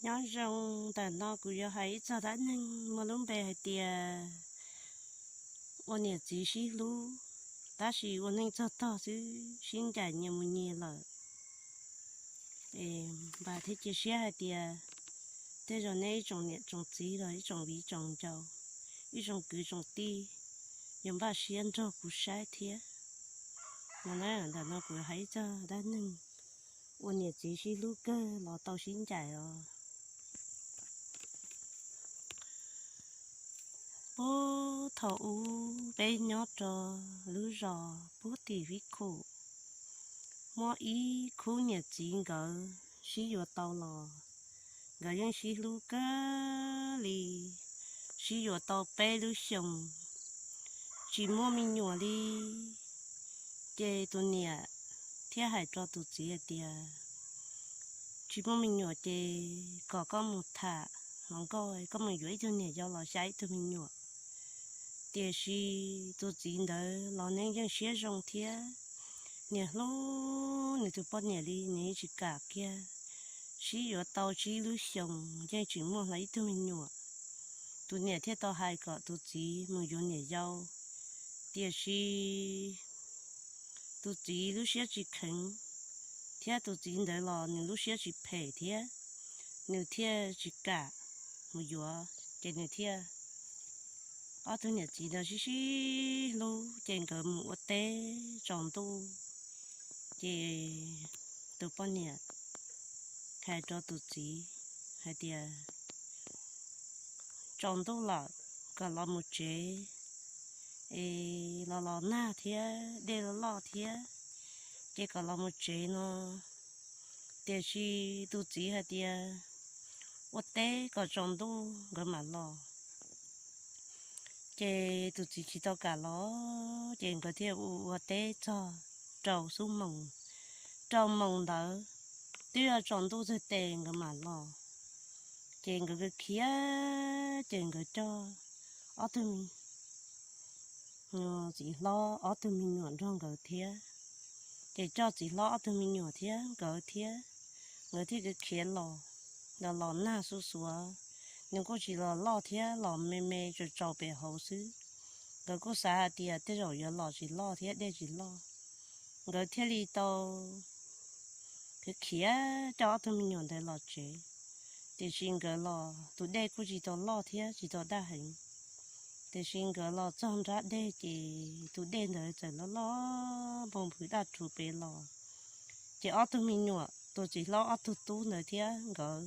Nyob zoo, ntawm no kuv yuav hais ib txog dab neeg muaj lub npe hais tias ua niam txiv sib hlub, tab sis ua neej txog tog xwb sib ncaim nyias mus nyias lawm. Vam thiab cia siab hais tias tej zaum nej ib tsoom niam tsoom txiv los ib tsoom viv tsoom ncaus, ib tsoom kwv tsoom tij yuav npaj siab nrog kuv saib thiab. No na, ntawm no kuv hais ib txog dab neeg ua niam txiv sib hlub kawg los tau sib ncaim os. Puag thaum ub peb nyob rau lub zos puag tim Vib Khum, muaj ib khub niam txiv nkawd sib yuav tau los, nkawd yeej sib hlub kawg li, sib yuav tau peb lub xyoos tsis muaj me nyuam li. Ces tus niam thiaj hais rau tus txiv hais tias, tsis muaj me nyuam ces kom koj mus tham hluas nkauj, koj mus yuav ib tug niam yau los xya ib tug me nyuam. Tiam sis tus txiv ntawd los nws yeej siab zoo thiab, nws hlub nws tus poj niam li, nws yeej tsis kam kiag. Sib yuav tau tsib lub xyoos yeej tsis muaj hlo ib tug me nyuam. Tus niam thiaj tau hais kom tus txiv mus yuav niam yau, tiam sis tus txiv lub siab tsis kheev, thiab tus txiv ntawd los nws lub siab tsis phem thiab, nws thiaj tsis kam mus yuav. Ces nws thiaj, ob tug niam txiv ntawd sib sib hlub ces nkawd mus ua teb tsaus ntuj. Ces tus poj niam hais rau tus txiv hais tias, tsaus ntuj lawm, kom los mus tsev es los los nag thiab dej los loj thiab, ces kom los mus tsev no. Tiam sis tus txiv hais tias, ua teb kom tsaus ntuj nkawd mam los. Ces tus txiv tsis tau kam los, ces nkawd thiaj ua ua teb txog rau xub moos, rau moos ntawd twb yog tsaus ntuj txog tes nkawd mam los. Ces nkawd khiav, ces nkawd coj ob tug txiv hlob ob tug me nyuam nrog nkawd thiab. Ces coj txiv hlob ob tug me nyuam thiab nkawd thiab, nkawd thiaj khiav los, los los nag xuv xuav, nws kuj tsis los loj thiab, los me me tsaus tsaus pem hauv xwb. Nkawd kuj xav hais tias tej zaum yuav los tsis loj thiab dej tsis loj, nkawd thiaj li tau khiav khiav coj ob tug me nyuam ntawd los tsev. Tiam sis nkawd los tus dej kuj tsis tau loj thiab tsis tau daj heev, tiam sis nkawd los txog nrab dej ces tus dej ntawd txawm loj loj npau npws daj rhuv pem los. Ces ob tug me nyuam, tus txiv hlob ob tug tub ntawd thiab nkawd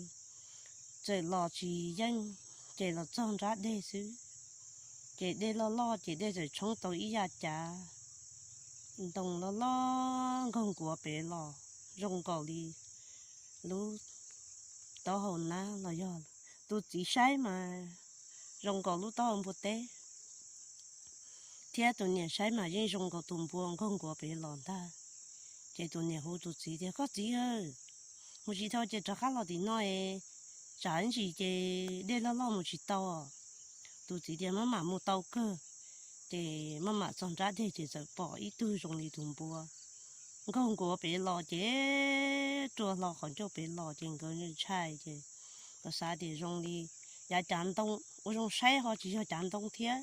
txawm los tsis yeej, ces los txog nrab dej xwb, ces dej loj loj ces dej txawm tshoob tau ib yav cav ntoo loj loj nkaug nkuav pem los, zoo nkaus li lub taub hau nab los yog, tus txiv saib mas zoo nkaus lub taub hau npua teb, thiab tus niam saib mas yeej zoo nkaus tus npua nkaug nkuav pem los ntag. Ces tus niam hu tus txiv tias, koj txiv, mus tsis tau ces rov qab los tim no es, tsam ntsis ces dej loj loj mus tsis tau. Tus txiv tias, maj mam mus tau kawg. Ces maj mam txog nrab deg ces txawm pom ib tug zoo li tus npua nkaug nkuav pem los ces rua hlo qhov ncauj pem los ces nkawd ntshai ces nkawd xav tias zoo li yav cav ntoo, ua zoo saib ho tsis yog cav ntoo thiab,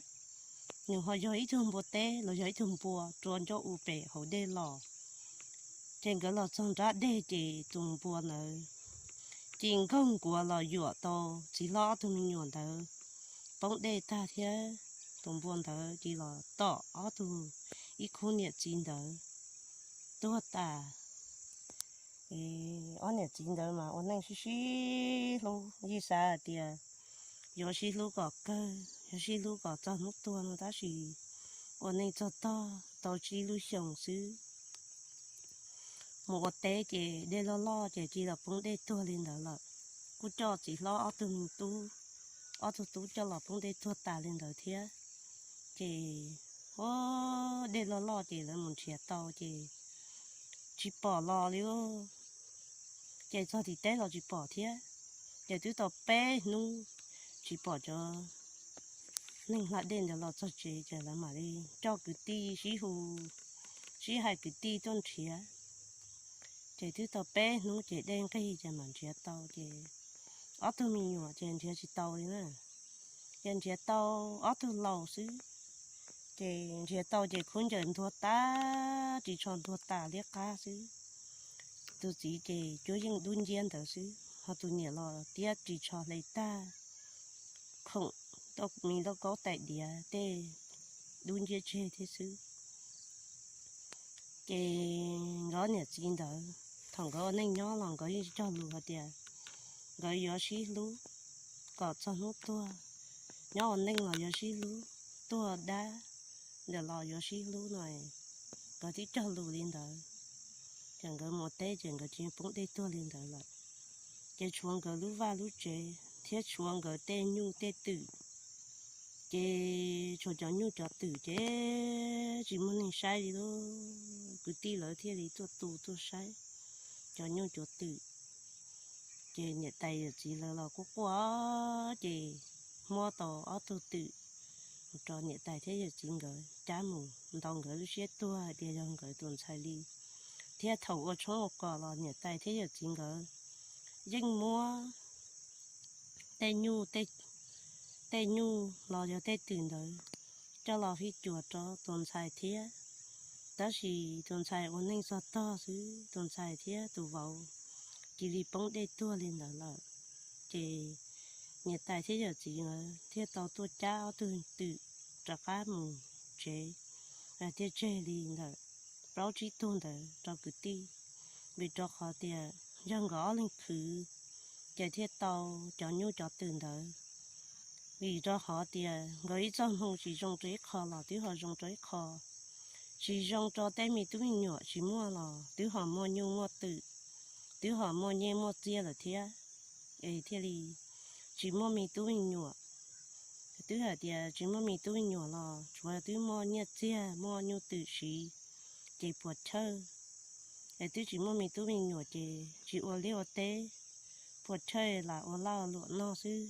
nws ho yog ib tug npua teb los yog ib tug npua rua ncauj u pem hauv dej los. Ces nkawd los txog nrab deg ces tus npua ntawd ces nkaug nkuav los yuam tau txiv hlob ob tug me nyuam ntawd poob dej tag thiab tus npua ntawd ces los tom ob tug, ib khub niam txiv ntawd tuag tas. Ob niam txiv ntawd mas ua neej sib sib hlub, yeej xav hais tias yuav sib hlub kom kawg, yuav sib hlub kom txog hnub tuag no tab sis ua neej txog tog tau tsib lub xyoos xwb. Mus ua teb ces dej loj loj ces cia li los poob dej tuag li ntawd lawm. Kuj coj txiv hlob ob tug me tub, ob tug tub coj los poob dej tuag tas li ntawd thiab. Ces ua dej loj loj ces lawv mus nrhiav tau ces tsis pom los li. Ces txog tim teb los tsis pom thiab. Ces twb tau peb hnub tsis pom cov neeg hla dej ntawd los txog tsev ces lawv mam li coj kwv tij sib hu, sib hais kwv tij tuaj nrhiav. Ces twb tau peb hnub ces dej nqig ces mam nrhiav tau ces ob tug me nyuam ces nrhiav tsis tau li na. Ces nrhiav tau ob tug laus xwb. Ces nrhiav tau ces khaub ncaws ntuag tas, ris tsho ntuag tas liab qab xwb. Tus txiv ces cuab yeej dub nciab ntawd xwb, ho tus niam los tiab ris tsho hle tag, khoom, me lauj kaub tais diav tej dub nciab tseg thiab xwb. Ces nkawd niam txiv ntawd thaum nkawd ua neej nyob los nkawd yeej tsis cog lus hais tias nkawd yuav sib hlub kom txog hnub tuag, nyob ua neej los yuav sib hlub, tuag dab ntawm los yuav sib hlub no, nkawd twb cog lus li ntawd. Ces nkawd mus teb ces nkawd tsis poob dej tuag li ntawd lawm. Ces tshuav nkawd lub vaj lub tsev thiab tshuav nkawd tej nyuj tej twm, ces tshuav cov nyuj cov twm ces tsis muaj neeg saib li lauj. Kwv tij lawv thiaj li tuaj tu tuaj saib cov nyuj cov twm. Ces niam tais yawm txiv lawv los quaj quaj, ces muab tau ob tug twm rau niam tais thiab yawm txiv nkawd cab mus ntau nkawd lub siab tuag hais tias yog nkawd tus ntxhais li, thiab thaum ua tshoob ua kos los niam tais thiab yawm txiv nkawd yeej muab tej nyuj, tej nyuj los yog tej twm ntawd coj los fij cuam rau tus ntxhais thiab. Tab sis tus ntxhais ua neej txog tog xwb, tus ntxhais thiab tus vauv cia li poob dej tuag li ntawd lawm. Ces niam tais thiab yawm txiv nkawd thiaj tau tuaj cab ob tug twm rov qab mus tsev, thiaj tseg li ntawm plaub tsib tug ntawd rau kwv tij, vim rau qhov tias yog nkawd ob leeg khwv ces thiaj tau cov nyuj cov twm ntawd. Vim rau qhov tias nkawd ib txoj hmoo tsis zoo rau ib qho los twb ho zoo rau ib qho, tsis zoo rau tej me tub me nyuam tsis muaj los twb ho muaj nyuj muaj twm, twb ho muaj nyiaj muaj txiaj lawm thiab, es thiaj li tsis muaj me tub me nyuam. Twb hais tias tsis muaj me tub me nyuam los tsuav twb muaj nyiaj txiag muaj nyuj twm siv, ces puas chawj. Es twb tsis muaj me tub me nyuam ces tsis ua liaj ua teb, puas chawj lam ua laj ua luam noj xwb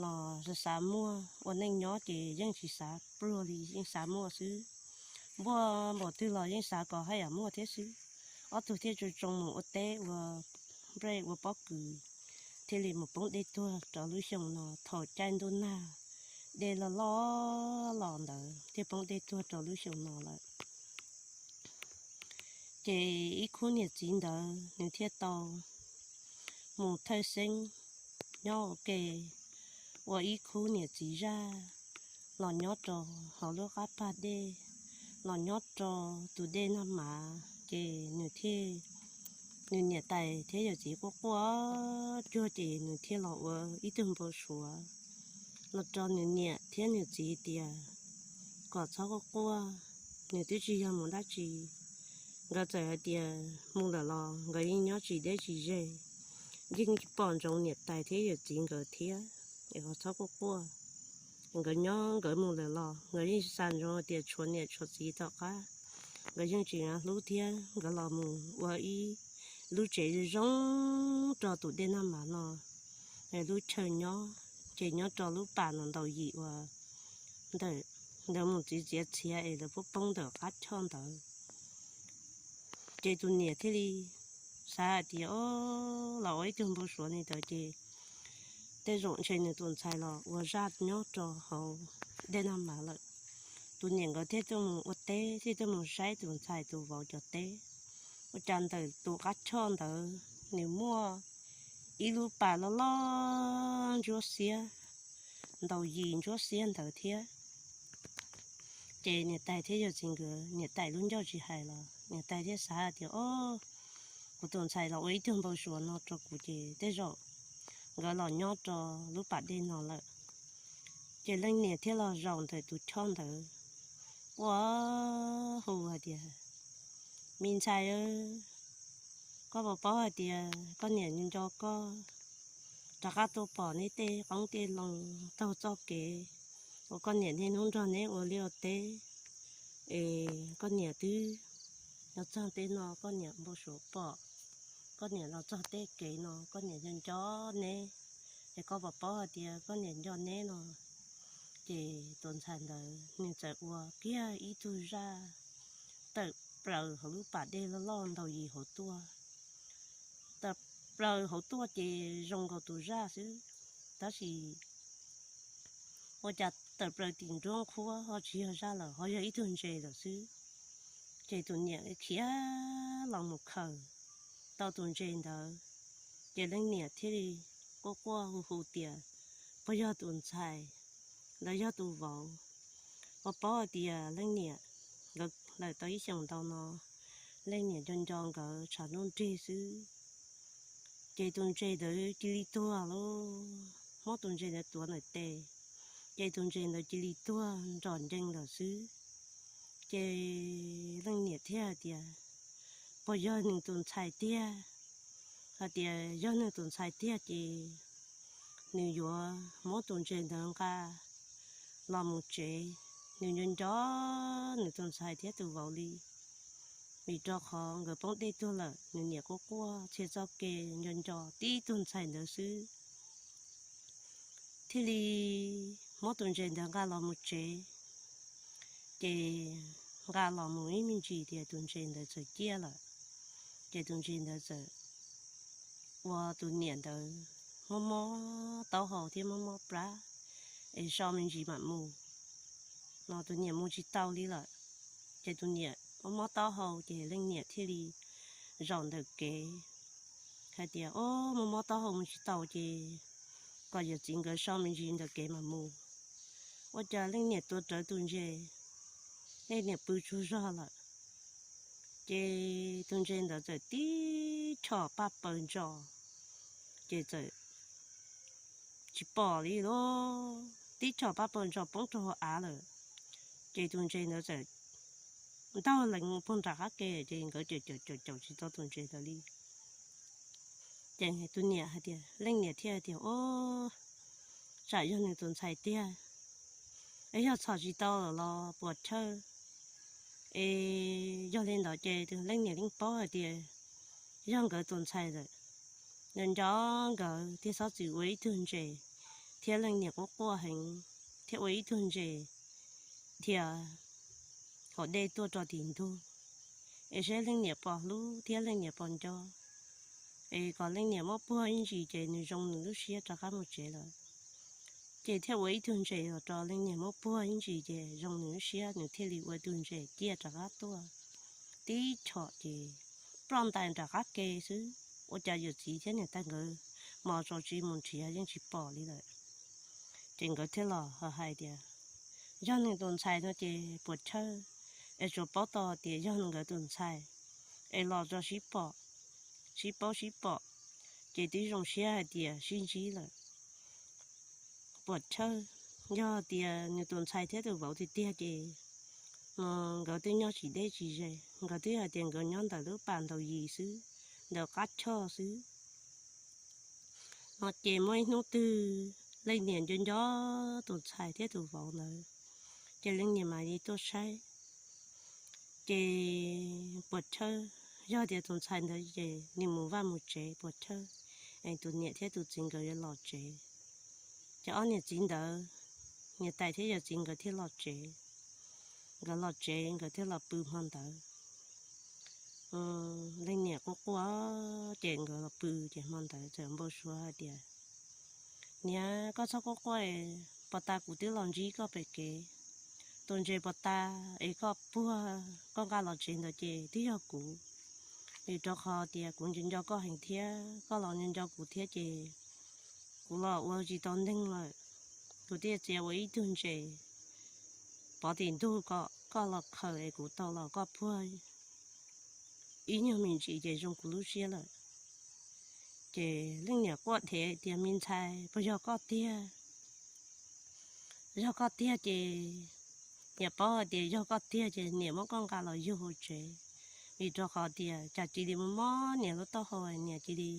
los xav xav muaj, ua neej nyob ces yeej tsis xav pluag li, yeej xav muaj xwb. Npuaj npaum twg los yeej xav kom haj yam muaj thiab xwb. Ob tug thiaj tsoo tsoo mus ua teb ua nplej ua pob kws, thiaj li mus poob dej tuag rau lub xyoo no thaum caij ntuj nag, dej loj loj los ntawd thiaj poob dej tuag rau lub xyoo no lawm. Ces ib khub niam txiv ntawd nws thiaj tau mus thawj xeeb nyob ua ke ua ib khub niam txiv zaj los nyob rau hauv lub qab pag dej, los nyob rau tus dej Nag Mav. Ces nws thiaj, nws niam tais thiab yawm txiv quaj quaj cuag ces nws thiaj los ua ib tug npau suav los rau nws niam thiab nws txiv tias kom txhob quaj quaj, nws twb tsis yog mus dab tsi. Nkawd txawm hais tias mus lawm los nkawd yeej nyob tsis deb tsis ze, yeej pom ntsoov niam tais thiab yawm txiv nkawd thiab, es ho txhob quaj quaj. Nkawd nyob nkawd mus lawm los nkawd yeej xa ntsoov hais tias tshuav niam tshuav txiv tom qab, nkawd yeej tsis hlub thiab nkawd los mus ua ib lub tsev zoo zoo rau tus dej Nag Mav no, es lub chaw nyob ces nyob rau lub pas no ntaus yim uas ntawm ntawd mus txiav txiav txhiav es lawv poob poob ntawm qab choj ntawd. Ces tus niam thiaj li xav hais tias, o, los ua ib tug npau suav li ntawd ces tej zaum ntshe nws tus ntxhais los ua zaj nyob rau hauv dej Nag Mav lawm. Tus niam nkawd thiaj tuaj mus ua teb, thiaj tuaj mus saib tus ntxhais tus vauv cov teb. Ua cas ntawm tus qab choj ntawd nws muaj ib lub pas loj loj ntsuab xiab, ntaus yim ntsuab xiab ntawd thiab. Ces niam tais thiab yawm txiv nkawd, niam tais lub ncauj tsis hais los niam tais thiaj xav tias, o, kuv tus ntxhais los ua ib tug npau suav no rau kuv ces tej zaum nkawd los nyob rau lub pas dej no lawm. Ces leej niam thiaj los zaum ntawm tus choj ntawd, quaj hu hais tias, me ntxhais, koj puas paub hais tias koj niam nco koj rov qab tuaj pom neb tej qoob tej loo taug txoj kev uas koj niam niaj hnub nrog neb ua liaj ua teb, es koj niam twb los txog tej no koj niam npau suav pom, koj niam los txog tej kev no koj niam nco nco neb, es koj puas paub hais tias koj niam nco neb no. Ces tus ntxhais ntawd nws txawm ua kiag ib tug zaj tawm plaws hauv lub pas dej loj loj ntaus yim hauv tuaj, tawm plaws hauv tuaj ces zoo nkaus tus zaj xwb, tab sis ua cas tawm plaws tim nruab qhuab ho tsis yog zaj lawm, ho yog ib tug ntses lawm xwb. Ces tus niam khiav los mus khaws tau tus ntses ntawd, ces leej niam thiaj li quaj quaj hu hu tias, puas yog tus ntxhais ntawd yog tus vauv? Ua paub hais tias leej niam nkawd lawm tau ib xyoos ntau no, leej niam nco nco nkawd tshav ntuj nrig xwb. Ces tus ntses ntawd cia li tuag lauj, muab tus ntses ntawd tuav ntawm tes, ces tus ntses ntawd cia li tuag nrom ncees lawm xwb. Ces leej niam thiaj hais tias, puas yog nws tus ntxhais tiag? Hais tias yog nws tus ntxhais tiag ces nws yuav muab tus ntses ntawd nqa los mus tsev, nws nco nco nws tus ntxhais thiab tus vauv li. Vim rau qhov nkawd poob dej tuag lawm, nws niam quaj quaj txhia txoj kev nco nco tib tug ntxhais ntawd xwb, thiaj li muab tus ntses ntawd nqa los mus tsev. Ces nqa los mus ib me ntsis tias tus ntses ntawd txawm ciaj lawm. Ces tus ntses ntawd txawm ua tus niam ntawd mob mob taub hau thiab mob mob plab, es so me ntsis mam mus, no tus niam mus tsis tau li lawm. Ces tus niam mob mob taub hau ces leej niam thiaj li zaum ntawm kev hais tias, o, mob mob taub hau mus tsis tau ces kom yawm txiv nkawd so me ntsis ntawm kev mam mus. Ua cas leej niam tuav rawv tus ntses, leej niam pw tsaug zog lawm. Ces tus ntses ntawd txawm tib tshom paj paws ntsos, ces txawm tsis pom li lauj, tib tshom paj paws ntsos poob rau hauv av lawm. Ces tus ntses ntawd txawm ntaug lees puag nram qab ke, ces nkawd caum caum caum tsis tau tus ntses ntawd li. Ces tus niam hais tias, leej niam thiaj hais tias, o, tsam yog nws tus ntxhais tiag, es yog txhom tsis tau lawm los puas chawj. Es yog li ntawd ces leej niam yeej paub hais tias yog nkawd tus ntxhais lawm, nco nco nkawd thiaj txhob txwm ua ib tug ntses, thiab leej niam quaj quaj heev thiab ua ib tug ntses dhia hauv dej tuaj rau tim ntug, es saib leej niam puas hlub thiab leej niam puas nco, es kom leej niam muab puag ib ntsis ces nws zoo nws lub siab rov qab mus tsev lawm. Ces thiaj ua ib tug ntses los rau leej niam muab puag ib ntsis ces zoo nws lub siab, nws thiaj li ua tus ntses ciaj rov qab tuaj. Tib chom ces ploj ntais nram qab ke xwb, ua cas yawm txiv thiab niam tais nkawd mos tso tsij mus nrhiav yeej tsis pom li lawm. Ces nkawd thiaj los hais tias, yog nws tus ntxhais no ces puas chawj, es tsuas paub tau tias yog nkawd tus ntxhais, es los tso sib pom, sib paub sib pom, ces twb zoo siab hais tias sib ntsib lawm. Puas chawj, yog tias nws tus ntxhais thiab tus vauv tiag tiag ces no nkawd twb nyob tsis deb tsis ze, nkawd twb hais tias nkawd nyob ntawm lub pas ntaus yis xwb, ntawm qab choj xwb. No ces muaj ib hnub twg leej niam nco nco tus ntxhais thiab tus vauv ntawd, ces leej niam mam li tuaj saib. Ces puas chawj, yog tias tus ntxhais ntawd ces nws mus vaj mus tsev puas chawj, es tus niam thiab tus txiv nkawd yuav los tsev. Ces ob niam txiv ntawd, niam tais thiab yawm txiv nkawd thiaj los tsev. Nkawd los tsev nkawd thiaj los pw hmo ntawd. Leej niam quaj quaj, ces nkawd los pw ces hmo ntawd txawm npau suav hais tias, niam, koj txhob quaj quaj, puag ta kuv twb los ntsib koj pem kev. Tus ntses puag ta es koj puag koj nqa los tsev ntawd ces twb yog kuv. Vim rau qhov tias kuv nco nco koj heev thiab koj los nco nco kuv thiab ces kuv los ua tsis tau neeg lawm. Kuv thiaj txia ua ib tug ntses pov tim ntug kom koj los khaws es kuv tau los koj puag ib nyuag me ntsis ces zoo kuv lub siab lawm. Ces leej niam quaj dheev tias, me ntxhais, puas yog koj tiag? Yog koj tiag ces niam paub hais tias yog koj tiag ces niam muab koj nqa los yug hauv tsev. Vim rau qhov tias cas cia li mob mob niam lub taub hau, niam cia li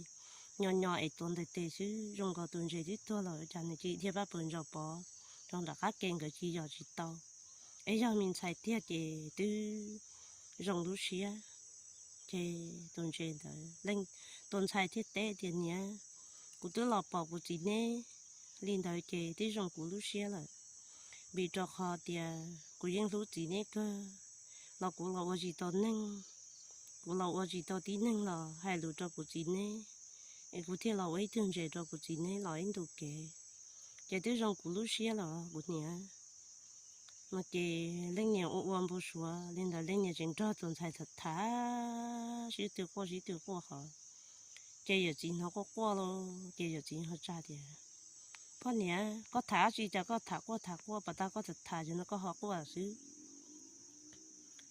nyo nyo es tuav ntawm tes xwb, zoo nkaus tus ntses twb tuag lawm cas nws cia li dhia paj paws ntsos pov rau nram qab ke, nkawd cia li yos tsis tau. Es yog me ntxhais tiag ces twb zoo lub siab. Ces tus ntses ntawd, tus ntxhais thiaj teb tias, niam, kuv twb los pom kuv txiv neb li ntawd ces twb zoo kuv lub siab lawm. Vim rau qhov tias kuv yeej hlub txiv neb kawg, los kuv los ua tsis tau neeg, kuv los ua tsis tau tib neeg los hais lus rau kuv txiv neb, es kuv thiaj los ua ib tug ntses rau kuv txiv neb los ib ntu kev. Ces twb zoo kuv lub siab los kuv niam. No ces leej niam ua ua npau suav li ntawd, leej niam tseem nrog tus ntxhais tham tham, sib tw quaj sib tw quaj hov. Ces yawm txiv hnov quaj quaj los ces yawm txiv ho tsa tias, Poj niam, koj tham dab tsi cas koj tham quaj tham quaj, pas tag koj tham tham ces no koj ho quaj xwb?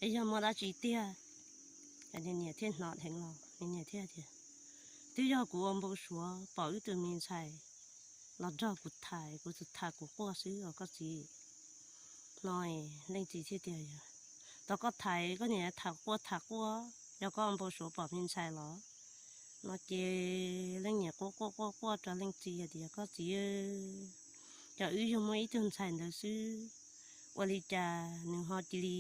Es yog muaj dab tsi tiag? Niam thiaj hnov dheev los, niam thiaj tias, Twb yog kuv ua npau suav pom wb tus me ntxhais los nrog kuv tham, kuv tham kuv quaj xwb os koj txiv. No leej txiv thiaj tias, Yog tau koj tham koj niam tham quaj tham quaj, yog koj ua npau suav pom me ntxhais los? No ces leej niam quaj quaj quaj quaj rau leej txiv tias, Koj txiv, cov wb yug muaj ib tug ntxhais ntawd xwb, ua li cas nws ho cia li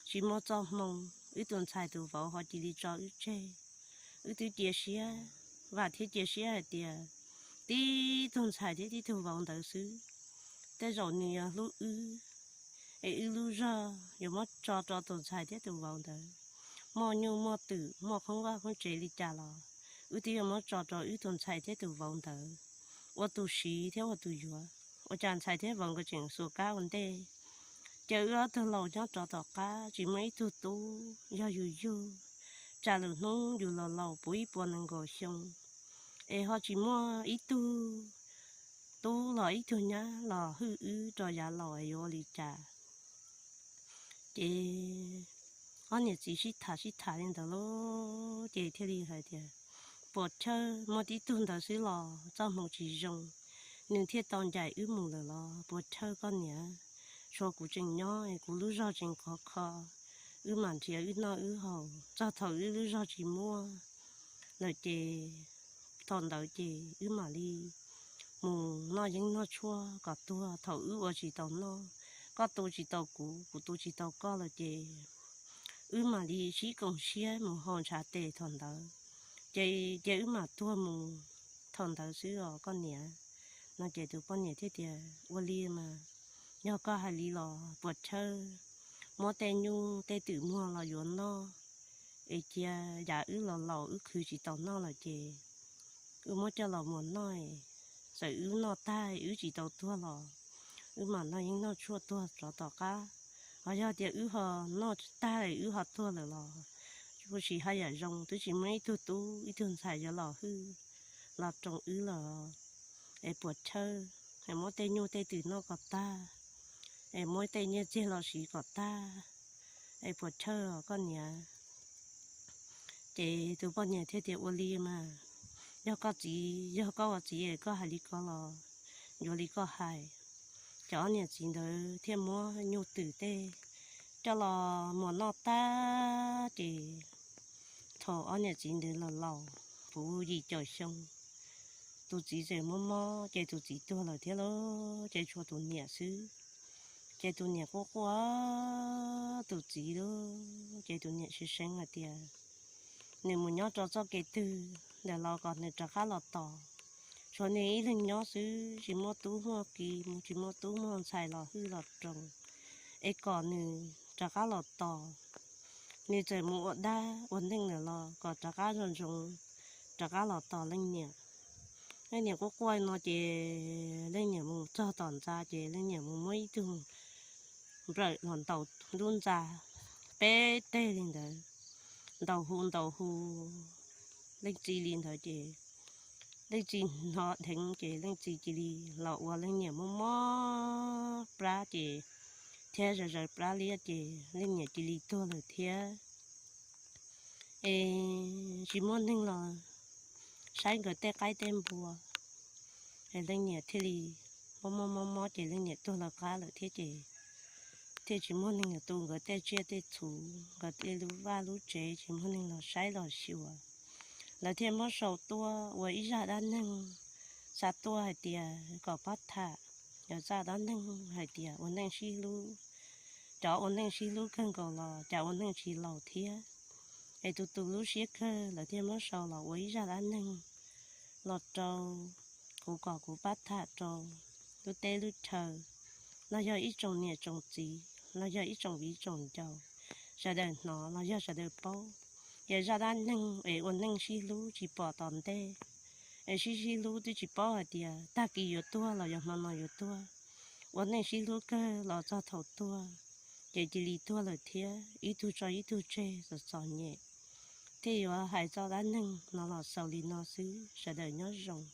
tsis muaj txoj hmoo, wb tus ntxhais tus vauv ho cia li tso wb tseg. Wb twb cia siab, vam thiab cia siab hais tias tib tug ntxhais thiab tib tug vauv ntawd xwb, tej zaum nws yuav hlub wb, es wb lub zog yuav muab tso rau tus ntxhais thiab tus vauv ntawd. Muaj nyuj muaj twm muaj khoob vaj khoob tsev li cas los wb twb yuav muab tso rau wb tus ntxhais thiab tus vauv ntawd ua tus siv thiab ua tus yuav. Ua cas ntxhais thiab vauv nkawd tseem xuas kab ua ntej, ces wb ob tug laus nyob rov tom qab tsis muaj ib tug tub yog yus yug, tsam lwm hnub yus los laus puv ib puas nees nkaum xyoo, es ho tsis muaj ib tug tub los ib tug nyab los hwj wb rau yav laus es yuav ua li cas? Ces ob niam txiv sib tham sib tham li ntawd lauj, ces thiaj li hais tias, Puas Thawj, muaj tib tug ntawd xwb los txoj hmoo tsis zoo, nws thiaj tau ncaim wb mus lawm los Puas Thawj koj niam? Tshuav kuv tseem nyob es kuv lub zog tseem khov kho, wb mam nrhiav wb noj wb haus txog thaum wb lub zog tsis muaj lawm ces thaum ntawd ces wb mam li mus noj yeeb noj tshuaj kom tuag. Thaum wb ua tsis tau noj, koj tu tsis tau kuv, kuv tu tsis tau koj lawm ces wb mam li sib koom siab mus haus ntshav tes thaum ntawd, ces cia wb mam tuag mus thaum ntawd xwb os koj niam. No ces tus poj niam thiaj tias, Ua li mas, yog koj hais li los Puas Thawj, muab tej nyuj tej twm muag los yuav noj, es cia yam wb los laus wb khwv tsis tau noj lawm ces wb muab coj los muas noj, txawm wb noj tag wb tsis tau tuag los wb mam noj yeeb noj tshuaj tuag rov tom qab. Ho yog tias wb ho noj tag wb ho tuag lawm los, ua tsis haj yam zoo, twb tsis muaj ib tug tub ib tug ntxhais yuav los hwj los roos wb lawm. Es Puas Thawj, es muab tej nyuj tej twm noj kom tag, es muab tej nyiaj txiag los siv kom tag, es Puas Thawj os koj niam. Ces tus poj niam thiaj tias, Ua li mas, yog koj txiv, yog koj ua txiv es koj hais li ko los yuav li koj hais. Ces ob niam txiv ntawd thiaj muab nyuj twm tej coj los muas noj tag ces thaum ob niam txiv ntawd los laus puv yim caum xyoo, tus txiv tseem mob mob ces tus txiv tuag lawm thiab lauj, ces tshuav tus niam xwb. Ces tus niam quaj quaj tus txiv lauj, ces tus niam seev seev hais tias nws mus nyob rau txoj kev twg ntawm los kom nws rov qab los tos. Tshuav nws ib leeg nyob xwb, tsis muaj tub muaj ki, tsis muaj tub muaj ntxhais los hwj los roos, es kom nws rov qab los tos. Nws txawm mus ua dab ua neeg ntawm los kom rov qab zoo zoo, rov qab los tos leej niam. Leej niam quaj quaj no ces leej niam mus txog tom ntxa ces leej niam mus muab ib tug nplawm los ntaus lub ntxa peb teg li ntawd, ntaus hu ntaus hu leej txiv li ntawd ces leej txiv hnov dheev ces leej txiv cia li los ua leej niam mob mob plab ces thiab zaws zaws plab liab ces leej niam cia li tuag lawm thiab. Es tsis muaj neeg los saib nkawd tej qaib tej npua, es leej niam thiaj li mob mob mob mob ces leej niam tuag lawv qab lawm thiab ces thiaj tsis muaj neeg los tu nkawd tej tsiaj tej txhu, nkawd tej lub vaj lub tsev tsis muaj neeg los saib los xyuas. Lawv thiaj muab sau tuaj ua ib zaj dab neeg, xa tuaj hais tias kom pab tham, lawv zaj dab neeg hais tias ua neej sib hlub. Cov ua neej sib hlub kawg nkaus los cas ua neej tsis laus thiab. Es tus tus lub siab kawg lawv thiaj muab sau los ua ib zaj dab neeg los rau kuv kom kuv pab tham rau lub teb lub chaw, los yog ib tsoom niam tsoom txiv, los yog ib tsoom viv tsoom ncaus, sawv daws hnov los yog sawv daws paub, Ces zaj dab neeg es ua neej sib hlub tsis pom tom ntej, es sib sib hlub twb tsis paub hais tias tag kis yuav tuag los yog hmo no yuav tuag. Ua neej sib hlub kawg los txog thaum tuag ces cia li tuag lawm thiab, ib tug tso ib tug tseg txom txom nyem. Thiaj yuav hais txoj dab neeg no los xaus li no xwb, sawv daws nyob zoo.